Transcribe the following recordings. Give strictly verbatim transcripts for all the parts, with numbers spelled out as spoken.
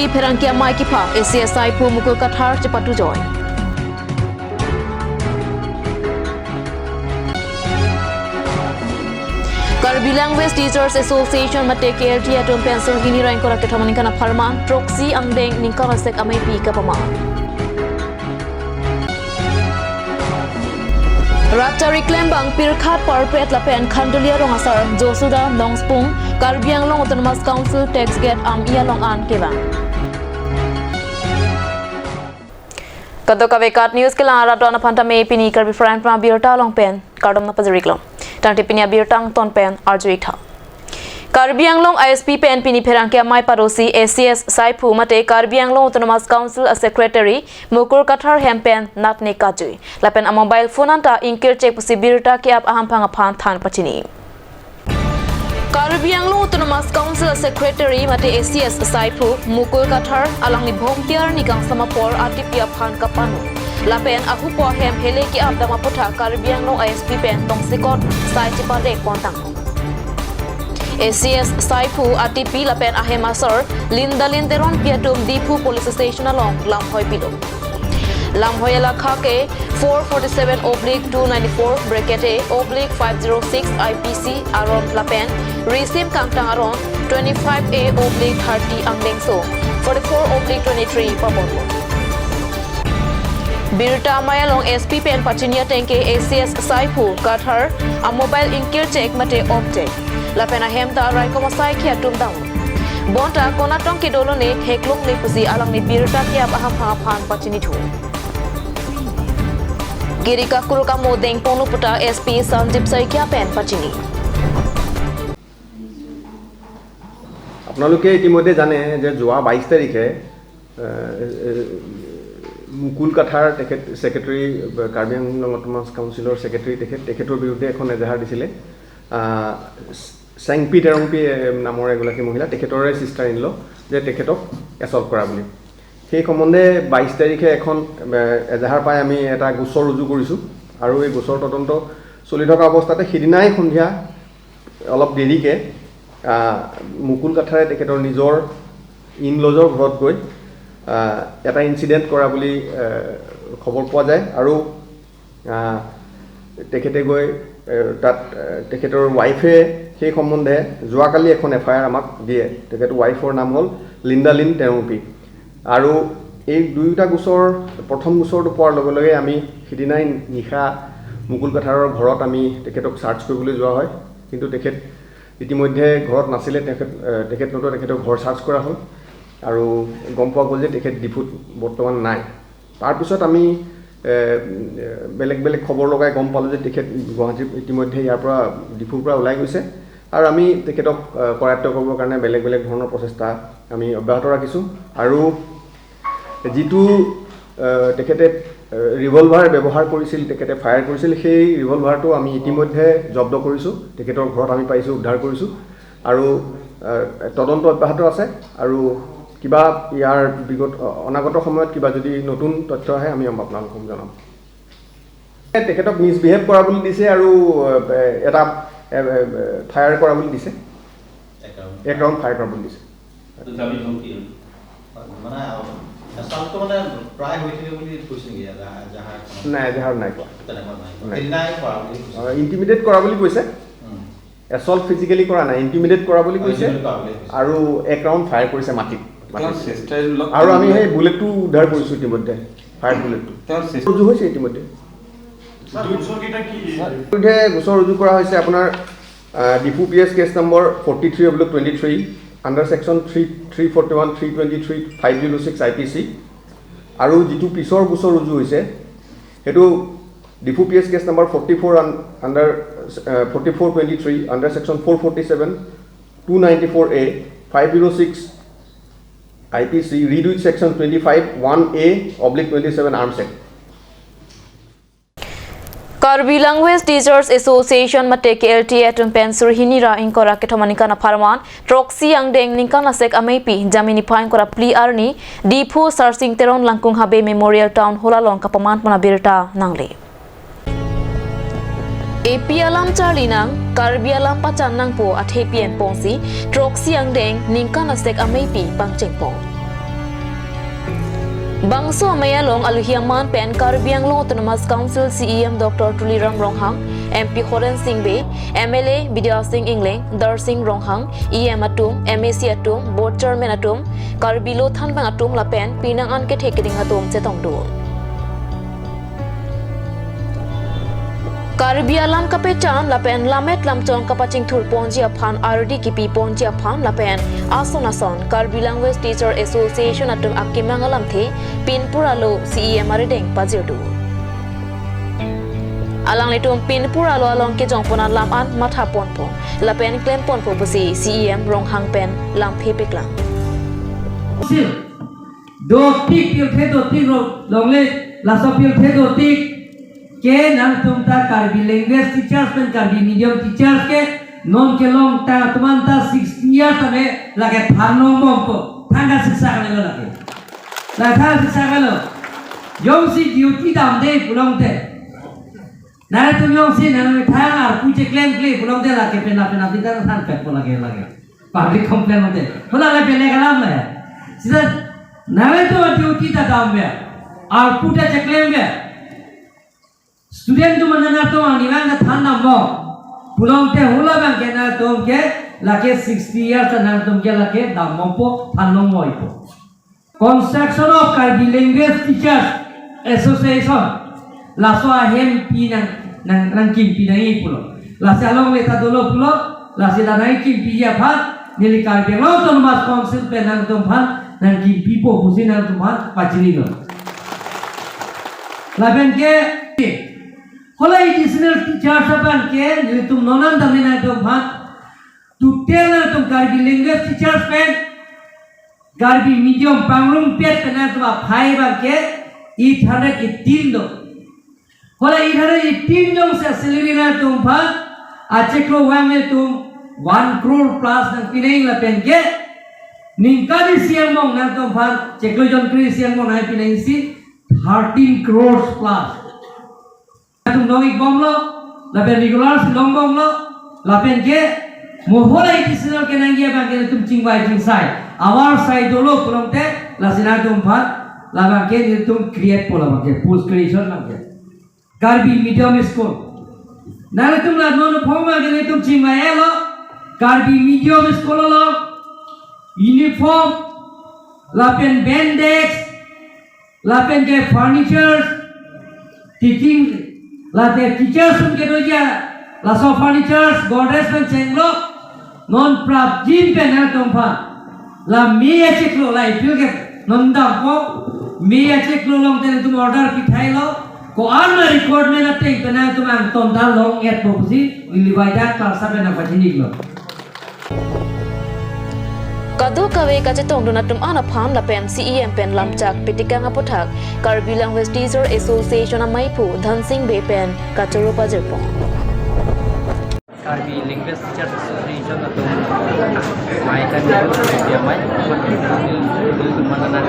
Pherangke amei kepha, A C S Saiphu Mukul Kathar chepatu join. Karbi Language Teachers Association mate K L T atum pen suri hini ra ingkoi ra kethom aningkan apharman, throksi angdeng ningkan asek ameipi kapaman. Rat chari klembang pirkhat parpet lapen Khanduli arong asar Josuda Nongspung, Karbi Anglong Autonomous Council tax gate am-i along an kevang. Kadokave KAT News kelang arat do-an aphan tame pini Karbi Prime Time abirta along pen kardom nangpajir-iklo. Tangte pini abirta angton pen arju-ik tha. Karbi Anglong I S P pen pini pherangke amei padosi A C S Saiphu mate Karbi Anglong Autonomous Council a Secretary Mukul Kathar hem pen natne kajui lapen a mobile phone anta ingkirchek pusi birta ke-ap ahamphang aphan than pachini. Karbi Anglong Autonomous Council a Secretary mate A C S Saiphu Mukul Kathar alangli Bhongtiar ni kangsam apor atipi aphan kapanu lapen ahupo ahem hele ke-ap dam aputhak Karbi Anglong I S P pen tongsekot sai chiparek pontang. A C S Saiphu atipi lapen ahem asor Lindalin Teronpi atum Diphu Police Station along lamhoi pilo. Lamhoi alakha ke four forty-seven oblique two ninety-four bracket A oblique five zero six I P C aron lapen risim kangtang aron twenty-five A oblique thirty angdengso forty-four oblique twenty-three pabonlo. Birta amei along S P pen pachini ateng ke A C S Saiphu Kathar a mobile ingkirchek mate opchek lapen ahem ta raikom asaikhi atum dam. Bonta konatong kedo lone theklongle pusi alangli birta ke-ap ahamphang aphan pachinithu. Giri kakur kamo dengpon puta S P Sanjib Saikia pen pachini. আপোনালোকে ইতিমধ্যে জানে যে যোৱা বাইছ তাৰিখে, এ, এ, মুকুল কাথাৰ, তেখেত ছেক্ৰেটাৰী, কাৰ্বি আংলং অট'নমাছ কাউন্সিলৰ ছেক্ৰেটাৰী, তেখেত, তেখেতৰ বিৰুদ্ধে এখন এজাহাৰ দিছিলে। আ, চেংপি তেৰংপি, এ, নামৰ এগৰাকী মহিলা, তেখেতৰে ছিষ্টাৰ ইন ল, যে তেখেতক এছল্ট কৰা বুলি। সেই সম্বন্ধে বাইছ তাৰিখে এখন, এ, এজাহাৰ পাই আমি এটা গোচৰ ৰুজু কৰিছোঁ আৰু এই গোচৰ তদন্ত চলি থকা অৱস্থাতে সিদিনাই সন্ধিয়া অলপ দেৰিকে, আ, মুকুল কাথাৰে তেখেতৰ নিজৰ ইন লজৰ ঘৰত গৈ, আ, এটা ইনচিডেণ্ট কৰা বুলি, এ, খবৰ পোৱা যায় আৰু, আ, তেখেতে গৈ, এ, তাত, এ, তেখেতৰ ৱাইফে সেই সম্বন্ধে যোৱাকালি এখন এফ আই আৰ আমাক দিয়ে। তেখেতৰ ৱাইফৰ নাম হ'ল লিণ্ডালিন তেৰংপি। আৰু এই দুয়োটা গোচৰ, প্ৰথম গোচৰটো পোৱাৰ লগে লগে আমি সিদিনাই নিশা মুকুল কাথাৰৰ ঘৰত আমি তেখেতক চাৰ্চ কৰিবলৈ যোৱা হয়, কিন্তু তেখেত ইতিমধ্যে ঘৰত নাছিলে। তেখেত, এ, তেখেত নতো তেখেতৰ ঘৰ চাৰ্চ কৰা হ'ল আৰু গম পোৱা গ'ল যে তেখেত ডিফুত বৰ্তমান নাই। তাৰপিছত আমি, এ, এ, বেলেগ বেলেগ খবৰ লগাই গম পালোঁ যে তেখেত গুৱাহাটীৰ ইতিমধ্যে ইয়াৰ পৰা, ডিফুৰ পৰা ওলাই গৈছে আৰু আমি তেখেতক, এ, কৰায়ত্ত কৰিবৰ কাৰণে বেলেগ বেলেগ ধৰণৰ প্ৰচেষ্টা আমি অব্যাহত ৰাখিছোঁ। আৰু যিটো, এ, তেখেতে, এ, ৰিভলভাৰ ব্যৱহাৰ কৰিছিল, তেখেতে ফায়াৰ কৰিছিল, সেই ৰিভলভাৰটো আমি ইতিমধ্যে জব্দ কৰিছোঁ, তেখেতৰ ঘৰত আমি পাইছোঁ, উদ্ধাৰ কৰিছোঁ আৰু, এ, তদন্ত অব্যাহত আছে আৰু কিবা ইয়াৰ বিগত, অ-, অনাগত সময়ত কিবা যদি নতুন তথ্য আহে আমি আপোনালোকক জনাম। তেখেতক মিছবিহেভ কৰা বুলি দিছে আৰু, এ, এটা, এ, এ, ফায়াৰ কৰা বুলি দিছে, এক ৰাউণ্ড। এক ৰাউণ্ড ফায়াৰ কৰা বুলি দিছে। তো দাবী হ'ল কি? মানে, এছল্টটো মানে প্ৰায় হৈ থাকে বুলি কৈছে নেকি এজা-, এজাহাৰখনত? নাই, এজাহাৰত নাই কোৱা। তেনেকুৱা নাই। নাই। সেইদিনাই কৰা বুলি কৈছে। অ, ইণ্টিমিডেট কৰা বুলি কৈছে। উম। এছল্ট ফিজিকেলি কৰা নাই, ইণ্টিমিডেট কৰা বুলি অ, কৈছে। ইণ্টিমিডেট কৰা বুলি কৈছে। আৰু এক ৰাউণ্ড ফায়াৰ কৰিছে মাটিত। তেওঁৰ মাটিত। চিষ্টাৰ ইন ল আৰু আমি সেই বুলেটটো উদ্ধাৰ কৰিছোঁ ইতিমধ্যে, ফায়াৰ বুলেটটো। তেওঁৰ চিষ্টাৰ ৰুজু হৈছে ইতিমধ্যে। ছাৰ, গোচৰকেইটা কি? বিৰুদ্ধে গোচৰ ৰুজু কৰা হৈছে আপোনাৰ, আহ, Diphu P S case number forty three oblique twenty three, under section three, three forty one, three twenty three, five zero' six I P C. আৰু যিটো পিছৰ গোচৰ ৰুজু হৈছে, সেইটো Diphu P S case number forty four আন-, আণ্ডাৰ, আহ, forty four twenty three, under section four forty seven, two ninety four A, five zero' six I P C, read with section twenty five one A oblique twenty seven arms act. Karbi Language Teachers Association mate K L T A atum pen suri hini ra ingkoi ra kethom aningkan apharman, throksi angdeng ningkan asek ameipi Jami niphai ingkoi ra phli arni Diphu Sarsing Teron Langkung Habe Memorial Town Hall along kapaman pon abirta nangle. Epi alam charli nang, Karbi alam pachan nangpo athe pi-en ponsi, throksi angdeng ningkan asek ameipi pangcheng pon. Bangso amei along aluhi aman pen Karbi Anglong Autonomous Council C E M Doctor Tuliram Ronghang, M P Horen Sing Bey, M L A Bidya Sing Engleng, Darsing Ronghang, E M atum, M A C atum, Board Chairman atum, Karbi Lo Thanbang atum lapen pinang an kethe keding atum chetongdun. Karbi alam kapechan lapen lammet lamchong kapachingthur ponji aphan ardi kipi ponji aphan lapen ason ason Karbi Language Teacher Association atum akemang alamthe pinpur alo C E M arideng pajirdun. Alanglitum pinpur alo along kejongpon alam an matha ponpo lapen klem ponpo pusi C E M Ronghang pen lamthe paklang. Dotik pirthe dotik ro longle laso pirthe dotik ke nangtum ta Karbi language teachers pen Karbi medium teachers ke non kelong ta atum an ta sixty years ame lake than longbompo, than kasiksak avelo lake. La than siksak avelo. Jongsi duty damde pulote, nangtum jongsi nangtum than arpu cheklemkle pulote lake penap penap di than thanpetpo lake lake. Public complain hote. Hala le pele kalam le. Sita nangtum duty ta damve, arpu ta cheklemve. Student atum nangtum arnivang ta than dampo pulote hala abang ke nangtum ke lake sixty years ta nangtum ke lake dampo, than longvoipo. Construction of Karbi Language Teachers Association, laso ahem pi nang, nang, nangkimpi nangji pulo. Lasi alongle ta dolo pulo, lasi la nangkimpiji aphan neli Karbi Anglong Autonomous Council pen nangtum aphan nangkimpipo pusi nangtum aphan pachinilo. Lapen ke hala additional teachers abang ke nelitum non an damji nangtum aphan, total nangtum Karbi language teachers pen Karbi medium pangrumpet pen nangtum aphai abang ke eight hundred eighteen do. Hala eight hundred eighteen jongsi salary nangtum aphan achiklo vang nelitum one crore plus nangpi nangji lapen ke ningkan isi angbong nangtum aphan chiklo jon kre isi angbong nangpi nangji si thirteen crores plus. Nangtum long-ikbomlo, lapen regular si longbomlo, lapen ke mo hala additional kenangji abang ke nangtum chingvai chingsai, avarsai dolo pulote, lasi nangtum aphan labang ke nelitum create po labang ke, post creation abang ke. Karbi medium school. Nangtum la non phoma ke nelitum chingvailo, Karbi medium school along uniform, lapen bench desk, lapen ke furnitures, teaching, lapen teachers atum kedoji, laso furnitures, Godrej pen chenglo, non prapjin pen nangtum aphan. La mei achiklo la ipil ke non dampo, mei achiklo along pen nangtum order pithailo, ko-an ma requirement ateng pen nangtum angton ta long-etpo pusi, neli baida klasa pen nangpachinilo. Kadokave kachetongdun atum an aphan lapen C E M pen lamchak petikang aputhak Karbi Language Teacher Association ameiphu Dhansing Bey pen kachoro pajirpo. Karbi Language Teachers Association atum mai kan dia mai mana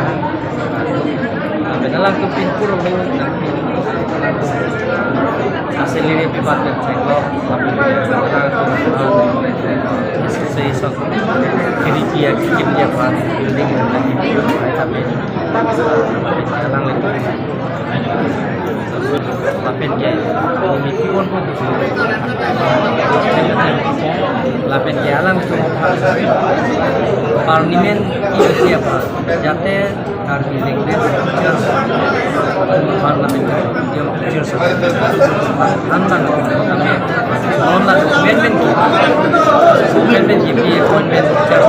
Binalang tu pinpur lo, asli ni pipat kan cengkok, association, kiri kia kim dia pan, building lagi, tapi, tapi jalan lagi. Lapen ke, ini pun, lapen ke alam tu, parlimen iya siapa, jate Karbi language teachers, parliamentary teachers, handan kami non la amendment ki, amendment ki pi appointment teachers,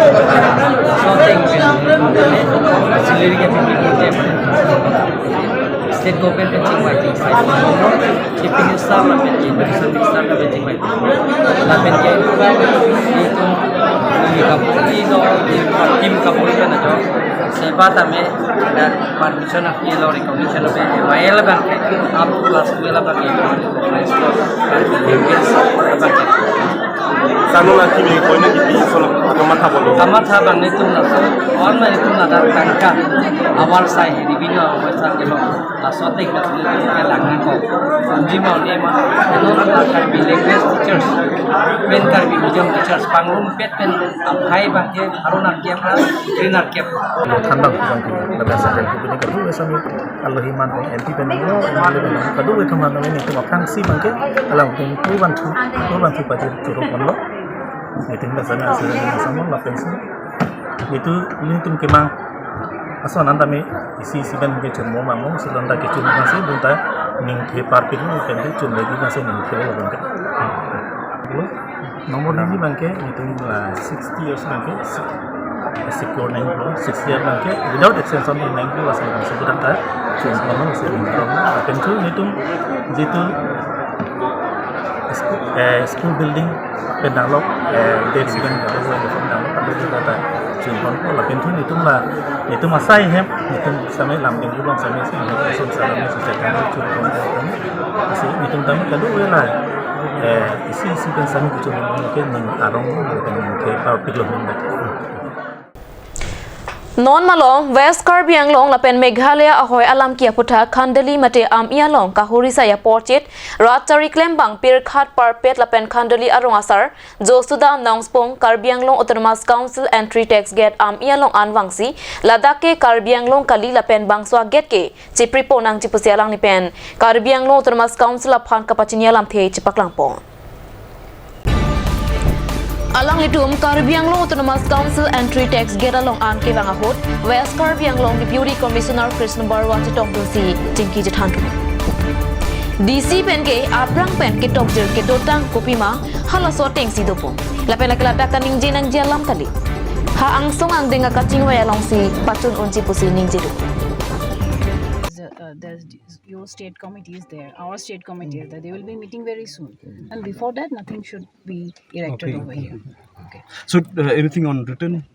so thing pen, salary ke pi pi state government pen chingvai chingvai, chief minister lapen ke education minister lapen chingvai. Lapen ke itum, itum kapuri do, itum kapuri kan ajo. Seba tame, dan permission of yellow recognition of M I L abang ke, up class twelve abang ke, Kanu lagi ni, kau ini di solo kamatha bolo. Kamatha abang nelitum laso, on nelitum ladak tangka, avarsai, di bino avarsai ke lo. Laso atik dak nelitum ke lang nangkok. Unji mau ni ma, anu la Karbi language teachers. Pen Karbi Medium Teachers pangrumpet pen aphai abangke pharo nerkep ra kre nerkep. Thanbang bangke, labasa pen kupini kadu sami alohi man pen M P pen lo, M L A pen lo, kadu atum han nelitum aphrangsi bangke alang pen kurban thu, kurban thu pajir choro ponlo. Nelitum labasa na asal na sama lapensi. Nelitum, nelitum kemang ason anta me isi isi pen kechun mo mamo, si lonta kechun mo si, bonta ningthe parpik lo, pen kechun lagi nasi ningthe lo bonta. Lo, nomor ini bangke, nelitum la sixty years bangke, si-, secure nangpo, six year bangke, without extension nangpo, asal bangke, bonta, chun mo si ningthe lo, pen chun nelitum, jitu, school, eh, school building pen danglo, eh, desk bench pen danglo, pen danglo, pen danglo, chun ponpo lapen thu nelitum la, nelitum asai hem, nelitum sami lam ding dulong sami si, nelitum sami si, chakang chun ponpo, si nelitum tame kadu la, eh, isi isi pen sami kechun ponpo ke ning arong, ning ke parpik lo ning. Non malom West Karbi Anglong lapen Meghalaya ahoi alam ke aputhak Khanduli mate Ami along kahuri saya porchit rat chari klembang pirkhat parpet lapen Khanduli arong asar Josuda Nongspong Karbi Anglong Autonomous Council entry tax gate Ami along anvangsi ladak ke Karbi Anglong kali lapen bangso a gate ke chipri ponang chipusi alangli pen Karbi Anglong Autonomous Council aphan kapachini alamthe chipaklangpon. Alanglitum Karbi Anglong Autonomous Council entry tax gate along an kevang ahut West Karbi Anglong Deputy Commissioner Krishna Barua chetongdunsi chingki chethandun. D C pen ke aphrang pen ketokjir kedotang kopima halaso atengsi dopo. Lapen lake ladak kaningje nangji alam kali. Ha angsong angdeng akachingvai alongsi pachun unji pusi ningje do. The, uh, the, your state committee is there, our state committee is there. They will be meeting very soon. And before that, nothing should be erected over here. Okay. So, uh, anything on written?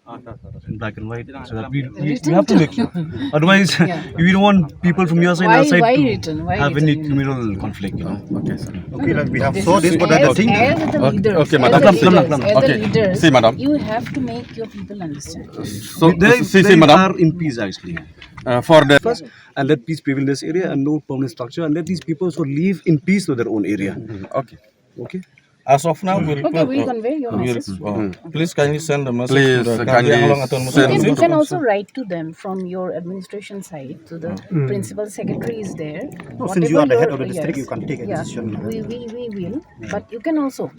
In black and white, so that we, we, we have to make sure. Otherwise, we don't want people from your side and our side to have any criminal conflict, you know. Okay, sir. Okay, like we have saw this, but I think as the leaders, okay, madam. As the leaders, okay, see, madam, you have to make your people understand. So, see, madam, are in peace actually. Uh, for the first, and let peace prevail in this area, and no permanent structure, and let these people also live in peace to their own area. Okay. Okay. As of now, we'll, okay, we'll convey your message. Please kindly send the message to the Karbi Anglong Autonomous Council. You can also write to them from your administration side to the principal secretary is there. No, since you are the head of the district, you can take a decision. We, we, we will. But you can also,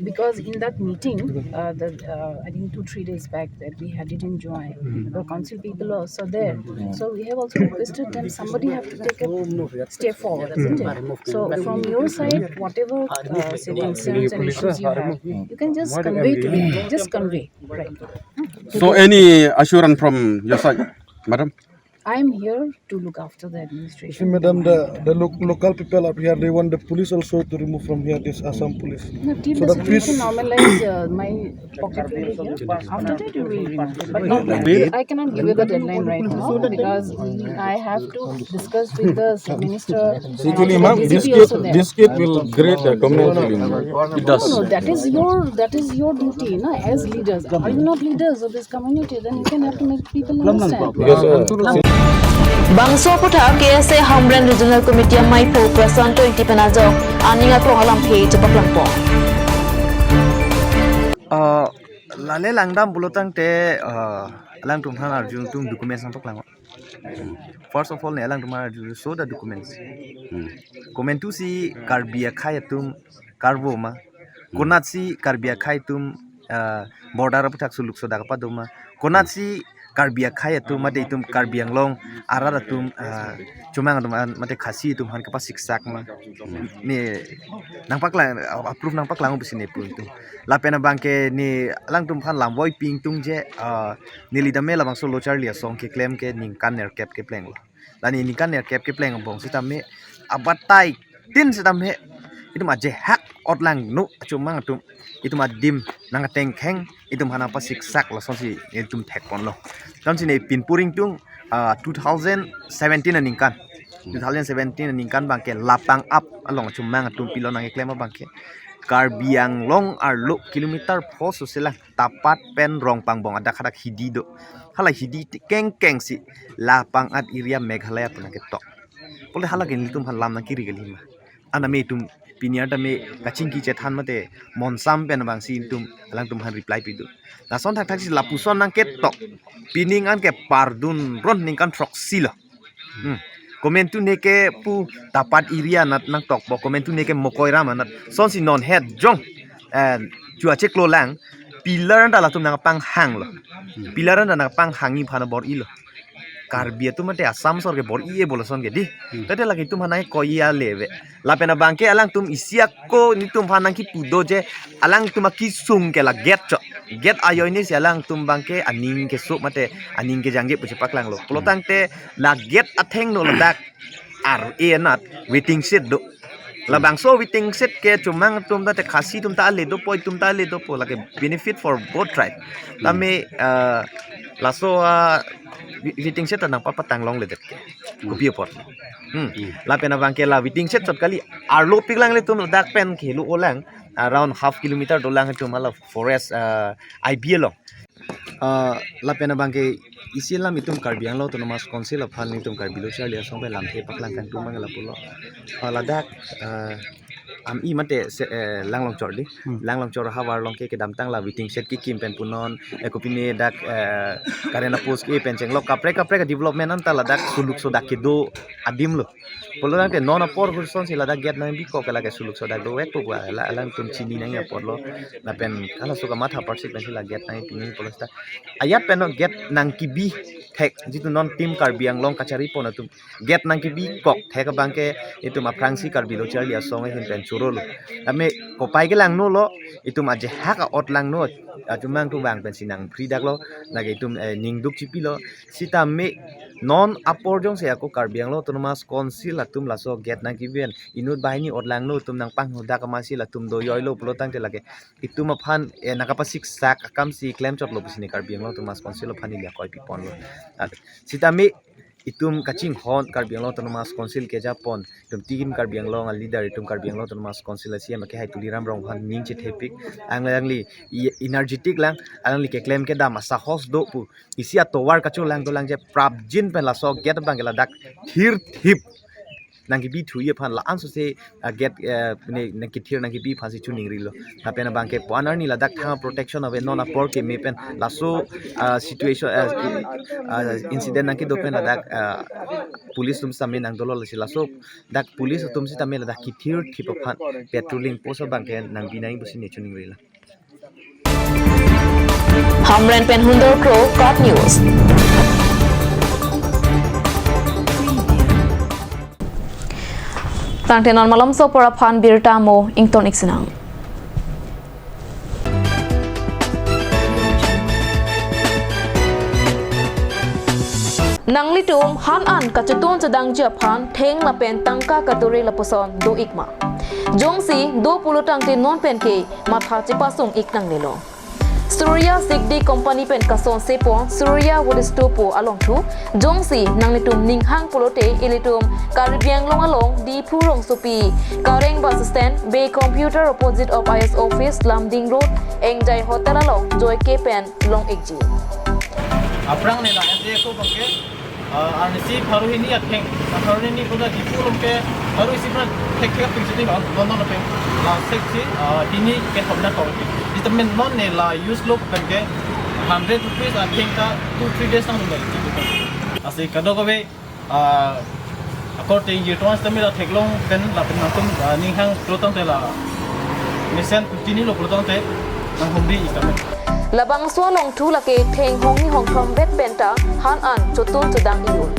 because in that meeting, uh, the, uh, I think two, three days back that we had it in Joy, the council people are also there. So we have also requested them, somebody have to take a step forward, isn't it? So from your side, whatever, uh, say, concerns and issues you have, you can just convey to me, just convey, right? So any assurance from your side, madam? I am here to look after the administration. See, madam, the, the lo-, local people up here, they want the police also to remove from here, this Assam police. No, till the situation normalize, uh, my pocket will be here. After that, you will remove. But not now. I cannot give you the deadline right now because I have to discuss with the minister. Actually, ma'am, this gate, this gate will create a domino feeling. It does. No, no, that is your, that is your duty, na, as leaders. Are you not leaders of this community? Then you can have to make people understand. Yes, sir. Bangso aputhak K S A Hamren Regional Committee amaiphu Prasanto Ingti pen ajok aning aklong alamthe chepaklangpon. Ah, lale langdam pulotangte, ah, alangtum aphan arjudun atum documents nangpaklangpo. First of all, ne alangtum aphan arjudun, show the documents. Hmm. Komantusi Karbi akhei atum karbo ma. Hmm. Konatsi Karbi akhei atum, ah, border aputhak suluk sodak apa do ma. Konatsi Karbi akhei atum mate itum Karbi Anglong arat atum, ah, Chomang atum an mate Khasi atum aphan kapasiksak ma. Ne nangpaklang, ah, proof nangpaklang pusi ne pu itum. Lapen abangke ne alangtum aphan lam voipi ingtung je, ah, neli tame labangso lo charli asong keklem ke ningkan nerkep keplenglo. Lani ningkan nerkep kepleng angbong sitame abatai tin sitame itum ajehak otlangno achomang atum itum adim nangtengkheng itum aphan pasiksak lasonsi itum thekponlo. Lasonsi ne pinpur ingtung, ah, two thousand seventeen aningkan. Two thousand seventeen aningkan abangke Lapangap along achomang atum pilo nangkeklem abangke Karbi Anglong arlo kilometer pho so selang Tapat pen Rongpangbong adak hadak hidi do. Hala hidi ti kengkeng si Lapangap area Meghalaya pu nangketok. Pule hala ke nelitum aphan lam nangkiri kali ma. Ana me itum pini arta me kachingki chethan mate monsam pen abangsi itum alangtum aphan reply pido. Lason thakthak si lapuson nangketok, pining an ke pardun ron ningkan throksi lo. Hmm. Komantu ne ke pu Tapat area anat nangtokpo, komantu ne ke Mokoiram anat. Sonsi non het jong, eh, chua cheklo lang, pillar anta latum nangpanghang lo. Pillar anta nangpanghangji aphan bor-ilo. Karbi atum mate Assam sor ke bor-i-e bo lason ke di. Hmm. Tade lake itum aphan nangkoi ale ave. Lapen abangke alangtum isi ako netum aphan nangkipudo je alangtum akesung ke la gate chot. Gate ajoine si alangtum abangke aning keso mate aning kejangje pu chepaklanglo. Pulotangte la gate athengno ladak ar-e anat waiting shed do. Labangso waiting shed ke Chomang atum ta te Khasi atum ta ale dopo, itum ta ale dopo, lake benefit for both tribe. Tame, ah, laso, ah, wi-, waiting shed ta nangpapatang longledet ke. Kopi apot. Hmm. Hmm. Lapen abangke la waiting shed chot kali, arlo piklang le itum ladak pen kehelo-olang, around half kilometer dolang itum hala forest, ah, I B A along. Ah, lapen abangke isi alam itum Karbi Anglong Autonomous Council aphan netum Karbi Lo Charli Asong pen lamthe paklang kangtung abang lapulo. Ah, ladak, ah, ami mate se, eh, Langlongchor di. Hmm. Langlongchor havar along ke kedamtang la waiting shed kekim pen punon, eh, kopine dak, eh, current apost ke pen chenglok kaprek kaprek development anta ladak suluk sodak kedo adim lo. Pulotangte non apor kurson si ladak gate nangbikok ke lake suluk sodak dovekpo pu la alangtum chini nangji apotlo. Lapen halaso kamatha apharsi pensi la gate nangpi nangji pulo seta. Ajat pen non gate nangkebi thek jitu non Team Karbi Anglong kacharipon atum gate nangkebikok thek abangke itum aphrangsi Karbi Lo Charli Asong ahin pen chorolo. Tame kopai kelangno lo, itum ajahak a-ot langno, achumang atum vang pensi nangphridaklo, lake itum, eh, ningduk chipilo. Sitame non apor jongsi ako Karbi Anglong Autonomous Council atum laso gate nangkebi pen inut banghini ot langno itum nangpanghodak amatsi latum do-oilo pulotangte lake itum aphan, eh, nangkapasiksak akamsi klemchotlo pusi ne Karbi Anglong Autonomous Council aphan neli akoi piponlo. Ah, sitame itum kachinghon Karbi Anglong Autonomous Council kejapon, itum Team Karbi Anglong a-leader, itum Karbi Anglong Autonomous Council a-C E M akehai Tuliram Ronghang aphan ning chethepik, alangli e-, energetic lang, alangli keklem kedam asahos do pu, isi atovar kacholang dolang je prapjin pen laso gate abangke ladak thirthip nangkebi thuji aphan la-an sose, ah, gate, eh, ne, nangkethir nangkebi aphansi choningrilo. Lapen abangke puan arni ladak thang protection ave non apor keme pen laso, ah, situation, ah, ah, incident nangkedo pen ladak, ah, police atum sitame nangdolo lasi laso dak police atum sitame ladak kethirthip aphan patrolling post abangke nangbi nangji pusi ne choningrilo. Hamren pen Hundor Kro, KAT News. Tangte non malomso apor aphan birta mo ington-ik sinang. Nanglitum han an kachotun chodangji aphan theng lapen tangka kadure lapuson do-ik ma? Jongsi do pulotangte non penke matha chepasung-ik nangnelo. Surya Sigdi Company pen kasonsepon Surya Wood Store pu alongthu, jongsi nanglitum ninghang pulote ilitum Karbi Anglong along Diphu rongsopi Kareng bus stand, Bay Computer opposite of I S office, Lumding Road, Engjai Hotel along joike pen long-ikji. Aphrang ne la ente ko bangke, ah, arnisi pharo hini atheng, ah, pharo hini koda Diphu along ke pharo isi pran thek thek ping sini non non non ping la sek si, ah, hini kethom na kong. Di temen non ne la use lo pen ke hundred rupees atheng ta two three days nang lo. Lasi kadokave, ah, according to tong sitame la theklong pen lapen nangtum, ah, ninghang pulotangte la mesen chinilo pulotangte nanghumri-ik tame. Labangso alongthu lake theng hongni hongthom vet penta han an chotun chodang-ik un.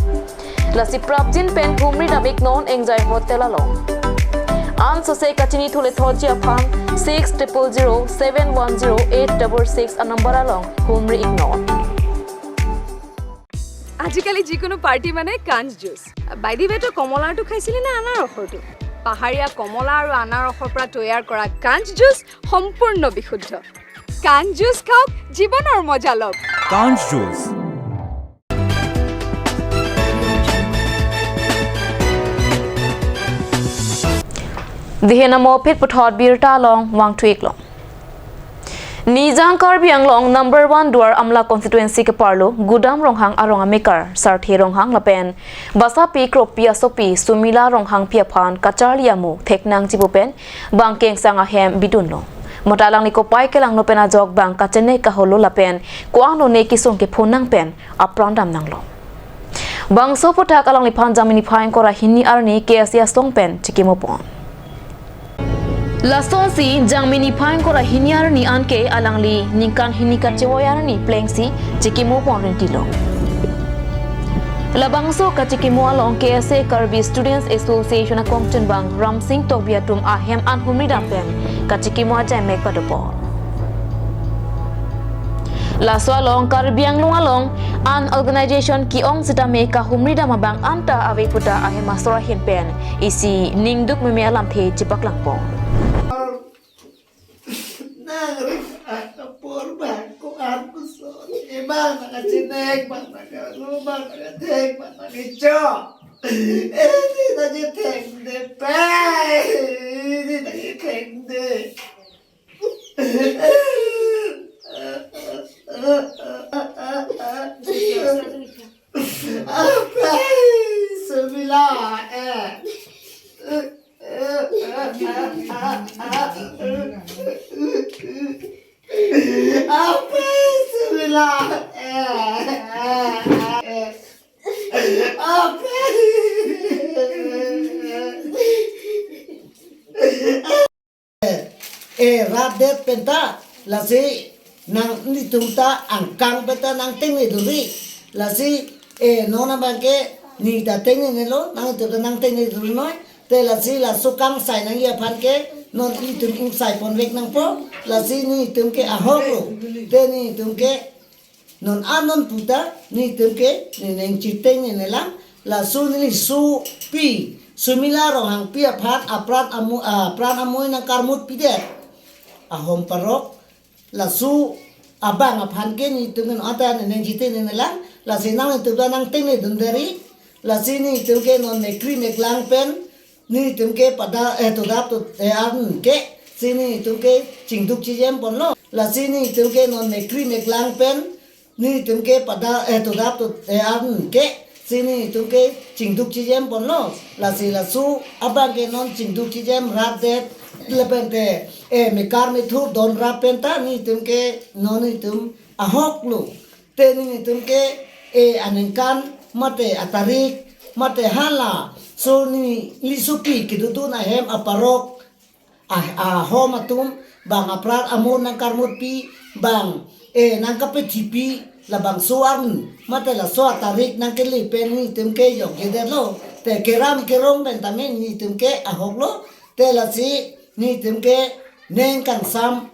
Lasi prapjin pen humri dam-iknon Engjai Hotel along. Ansose kachinithule thotji aphan six triple zero seven one zero eight double six a-number along humri-iknon. আজিকালি যিকোনো পাৰ্টি মানে কাঞ্চ juice. By the ৱে, তই কমলাৰটো খাইছিলি নে আনাৰসৰটো? পাহাৰীয়া কমলা আৰু আনাৰসৰ পৰা তৈয়াৰ কৰা কাঞ্চ জুচ সম্পূৰ্ণ বিশুদ্ধ। কাঞ্চ জুচ খাওক, জীৱনৰ মজা লওক। কাঞ্চ juice. Dihe namo phit puthot birta along vangthu-iklo. Nijang Karbi Anglong number one Duar Amla constituency keparlo Gudam Ronghang arong amekar Sarthe Ronghang lapen basapi kropi asopi Sumila Ronghangpi aphan kacharli amu theknangji pu pen bang kengsang ahem bidunlo. Mata alangli kopai kelanglo pen ajok bang kachenek kaholo lapen ko-an lone kesung kephonang pen apran damnanglo. Bangso aphuthak alangliphan Jangmi niphai ingkoi ra hini arni K S A asong pen chikimopon. Lasonsi Jangmi niphai ingkoi ra hini arni anke alangli ningkan hini kachevoi arni plengsi chikimopon rintilo. Labangso kachikimo along K S A Karbi Students Association akongchunbang Ramsing Tokbi atum ahem an humri dam pen kachikimo ajaimek padopon. Laso along Karbi Anglong along an organization ke-ong sitame kahumri dam abang anta ave puta ahem asor ahin pen isi ningduk meme alamthe chipaklangpon. Nangri apor bang ko-an puson. Emang nang achinek, bang nang aru, bang nang atheng, bang nang icho. Edi nang itheng de pai. Edi nang itheng de. Apai, Sumila, eh. Apai, Sumila, eh. Apai. Eh, rat det penta, lasi nang nelitum ta angkang penta nangtengne duri. Lasi, eh, non abang ke neli ta tengnelo, nangtum ta nangtengne duri noi. Te lasi laso kangsai nangji aphan ke non nelitum ingsaipon vek nangpo. Lasi nelitum ke ahoklo. Te nelitum ke non anon puta nelitum ke neli neng chitengne nelang, laso neli sopi Sumila Ronghangpi aphan apran amu, apran amoi nangkarmut pidet ahom parok, laso abang aphan ke nelitum ke non anta neli neng chitengne nelang, lasi nanglitum ta nangtengne dunderi, lasi nelitum ke non mekri meklang pen nelitum ke pada, eh, todap to, eh, an ke, si nelitum ke chingduk chijem ponlo. Lasi nelitum ke non mekri meklang pen, nelitum ke pada, eh, todap to, eh, an ke, si nelitum ke chingduk chijem ponlo. Lasi laso abang ke non chingduk chijem rat det, lapen te, eh, mekar methur don rap penta, nelitum ke non nelitum ahoklo. Te nelitum ke, eh, aningkan mate atarik mate hala, so neli sopi kedodun ahem aparok, ah, ahom atum bang apran amoi nangkarmutpi, bang, eh, nangkapethipi, labangso arni mate laso atarik nangkele pen nelitum ke jokjedetlo. Te keram kerong pen tame nelitum ke ahoklo. Te lasi nelitum ke neng kangsam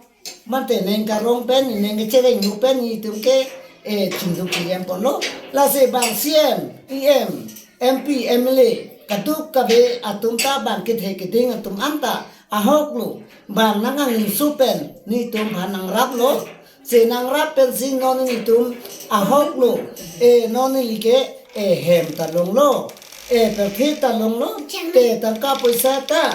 mate neng karong pen, neng kechereng nu pen nelitum ke, eh, chingduk chijem ponlo. Lasi bang C M, E M, M P, M L A, kaduk kave atum ta bang kethe keding atum anta ahoklo. Bang nang angin su pen nelitum aphan nangraplo. Si nangrap pensi non nelitum ahoklo. Eh, non neli ke, eh, hem ta longlo. Eh, perthi ta longlo. Te tangka poisa ta,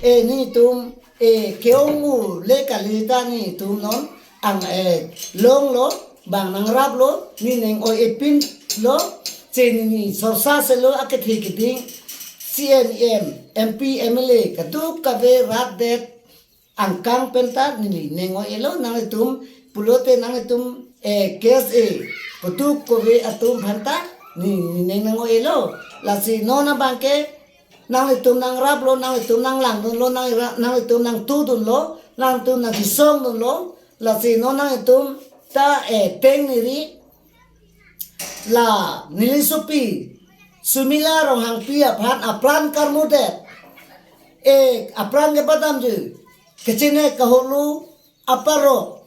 eh, nelitum, eh, ke-ong u le kali ta nelitum non ang, eh, longlo, bang nangraplo, neli neng oi-e pinlo, si neli sorsa selo akethe keding, C M, E M, M P, M L A, kaduk kave rat det angkang penta neli neng oi-elo, nanglitum pulote nanglitum, eh, K S A, kaduk kave atum aphanta neli neng nang oi-elo. Lasi non abang ke nanglitum nangraplo, nanglitum nanglangdunlo, nangra-, nanglitum nangtudunlo, nanglitum nangchisongdunlo. Lasi non nanglitum ta, eh, tengneri, la neli sopi Sumila Ronghangpi aphan apran karmutdet, eh, apran kepadamji, kechine kahulu aparok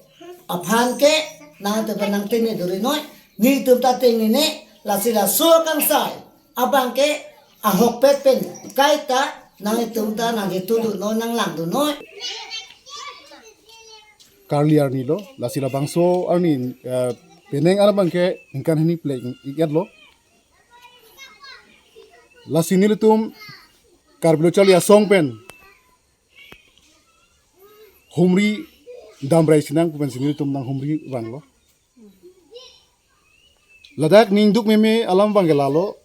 aphan ke nangtum ta nangtengne duri noi, nelitum ta tengnene, lasi laso kangsai abang ke ahokpet pen kaita nanglitum ta nangchetudun noi, nanglangdun noi. Karli arni lo, lasi labangso arni, eh, penang arni abang ke ningkan hini pleng ik-etlo. Lasi nelitum Karbi Lo Charli Asong pen humri damrai sinang pu pensi nelitum nanghumri vanglo. Ladak ningduk meme alam abangke lalo.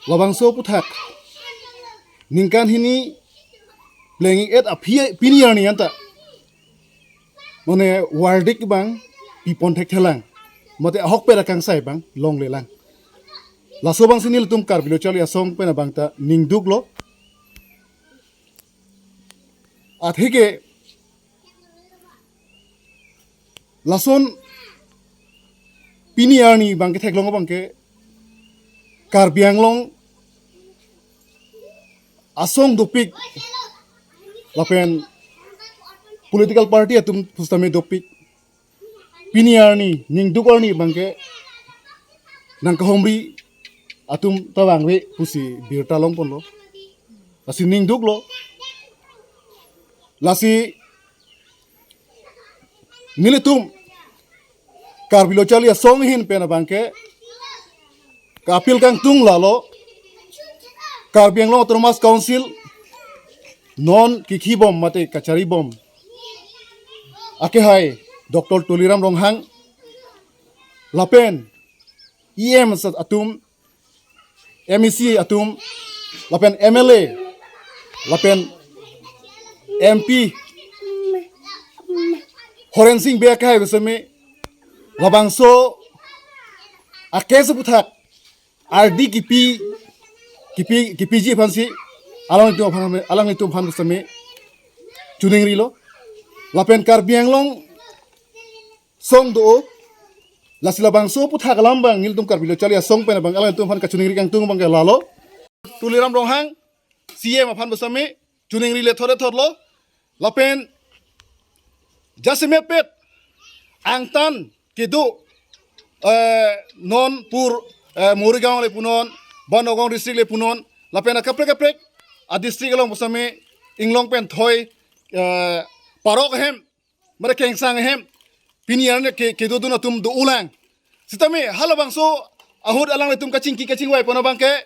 Labangso aputhak ningkan hini plengik et aphi pini arni anta, mane verdict abang pipon thekthelang, mate ahokpet akangsai abang longlelang. Laso abangsi nelitum Karbi Lo Charli Asong pen abangta ningduklo. Atheke lason pini arni abangke theklong abangke Karbi Anglong asong dopik lapen political party atum pusitame dopik. Pini arni, ningduk arni abangke nangkahumri atum ta vangve pusi birta longponlo. Lasi ningduklo. Lasi nelitum Karbi Lo Charli Asong ahin pen abangke ka-appeal kangtung lalo, Karbi Anglong Autonomous Council non kikhibom mate kacharibom akehai Doctor Tuliram Ronghang lapen E M atum, M A C atum, lapen M L A, lapen M P Horensing Bey akehai pusitame labangso a-case aputhak ardi kipi, kipi, kipiji aphansi alanglitum aphan, alanglitum aphan pusitame choningrilo. Lapen Karbi Anglong asong do, lasi labangso aputhak alam abang nelitum Karbi Lo Charli Asong pen abang alanglitum aphan kachoningri kangtung abangke lalo. Tuliram Ronghang C M aphan pusitame choningri le thore thorlo. Lapen jasemet pet angtan kedo, eh, non pur, eh, Morigaon le punon, ba Nagaon district le punon, lapen akaprek kaprek a-district along pusitame inglong pen thoi, eh, parok ahem, mane kengsang ahem pini arni ke, kedodun atum do-ulang. Sitame halabangso ahut alanglitum kachingki kachingvai pon abangke,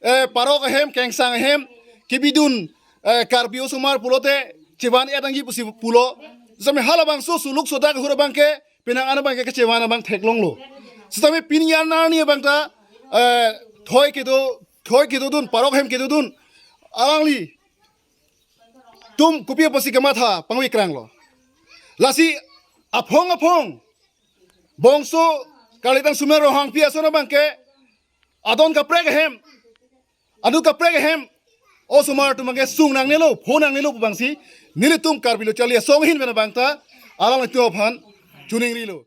eh, parok ahem, kengsang ahem kebidun, eh, Karbi osomar pulote chevan-et nangji pusi pulo. Sitame halabangso suluk sodak ahut abangke penang an abangke kechevan abang theklonglo. Sitame pini arni abangta, eh, thoi kedo, thoi kedodun, parok ahem kedodun alanglitum kopi apotsi kematha pangvikranglo. Lasi aphong aphong bongso Karlitang Sumer Ronghangpi ason abangke adon kaprek ahem, adu kaprek ahem osomar atum abangke sung nangnelo, pho nangnelo pu abangsi nelitum Karbi Lo Charli Asong ahin pen abangta alanglitum aphan choningrilo.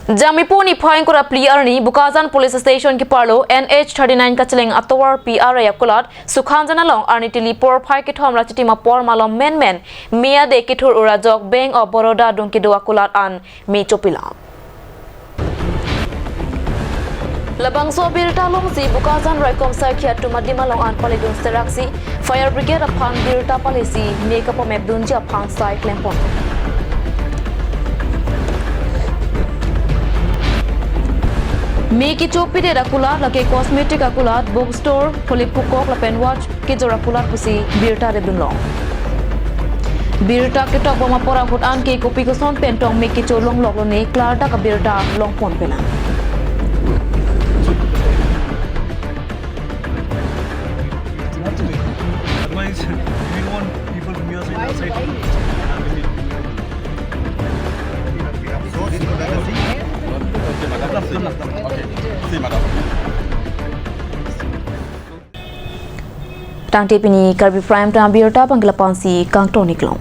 Jangmipo niphai ingkoi ra phli arni Bokajan Police Station keparlo N H thirty-nine kacheleng atovar P R A akulat Sukhanjan along arni tili porphai kethom ra chitim apor malom menmen me ade kethur ura ajok Bank of Baroda adung kedo akulat an me chopilam. Labangso abirta alongsi Bokajan raikom saikhi atum adim along an paledun seraksi fire brigade aphan birta palesi me kapamepdunji aphan sai klempon. Me kechopidet akulat lake cosmetic akulat, book store, pholi pukok lapen watch kejor akulat pusi birta redunlong. Birta ketokbom apor ahut an ke kopi koson pen tong me kecho longloklo ne klardak abirta longpon pelang. Otherwise, we want people from your side, our side. Okay, madam. Okay. See, madam. Tangte pini Karbi Prime Time abirta abangke la-ansi kangton-iklong.